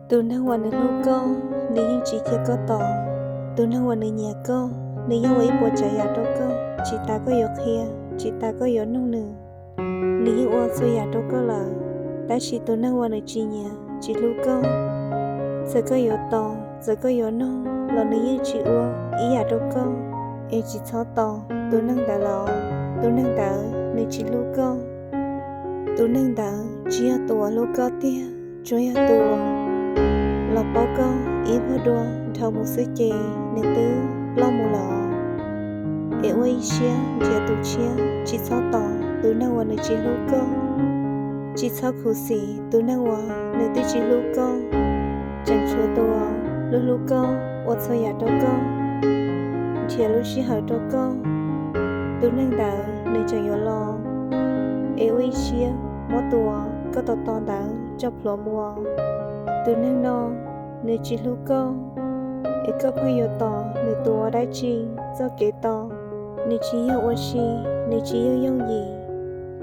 Tus neeg uas nws hlub koj, nws yeej tsis cia koj tos. Tus neeg uas nws nyiam koj, nws yeej ua ib puas tsav yam rau koj, tsis tas koj yuav qhia, tsis tas koj yuav nug nws, nws yeej ua txhua yam rau koj lawm. Tab sis tus neeg uas nws tsis nyiam, tsis hlub koj, txawm koj yuav tos, txawm koj yuav nug los nws yeej tsis ua ib yam rau koj. Es tsis txhob tos tus neeg ntawd lawm, tus neeg ntawd nws tsis hlub koj. Tus neeg ntawd tsis yog tus uas hlub koj tiag, tsuas yog tus uas los paub koj ib vuag dua dhau mus xwb ces nws twb ploj mus lawm. Es ua ib siab nrhiav tus tshiab, tsis txhob tos tus neeg uas nws tsis hlub koj. Tsis txhob khuv xim tus neeg uas nws twb tsis hlub koj, tseem tshuav tus uas hlub hlub koj, ua txhua yam rau koj, nrhiav lub sij hawm rau koj. Tus neeg ntawd nws tseem yuav los, es ua ib siab muab tus uas koj tos tos ntawd tso plhuav mus. Tus neeg no nws tsis hlub koj, es koj pheej yuav tos nws tus ua dab tsi? Txoj kev tos nws tsis yog ua si, nws tsis yog yooj yim.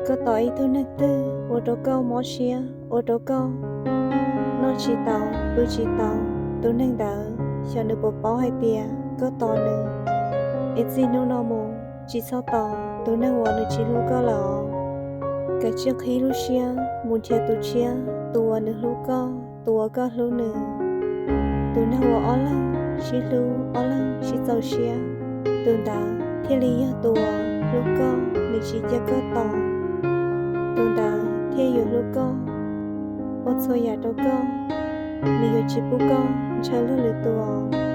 Koj tos ib tug neeg twg ua rau koj mob siab, ua rau koj noj tsis tau, pw tsis tau, tus neeg ntawd xyov nws puas paub hais tias koj tos nws. Es txij hnub no mus tsis txhob tos tus neeg uas nws tsis hlub koj lawm os. Kav tsij qhib lub siab mus nrhiav tus tshiab, tus uas nws hlub koj, tus uas koj hlub nws. Tus neeg uas ob leeg sib hlub, ob leeg sib txaus siab, tus ntawd thiaj li yog tus uas hlub koj, nws tsis cia koj tos. Tus ntawd thiaj yuav hlub koj, ua txhua yam rau koj, nws yuav tsis pub koj ntshaw luag lwm tus.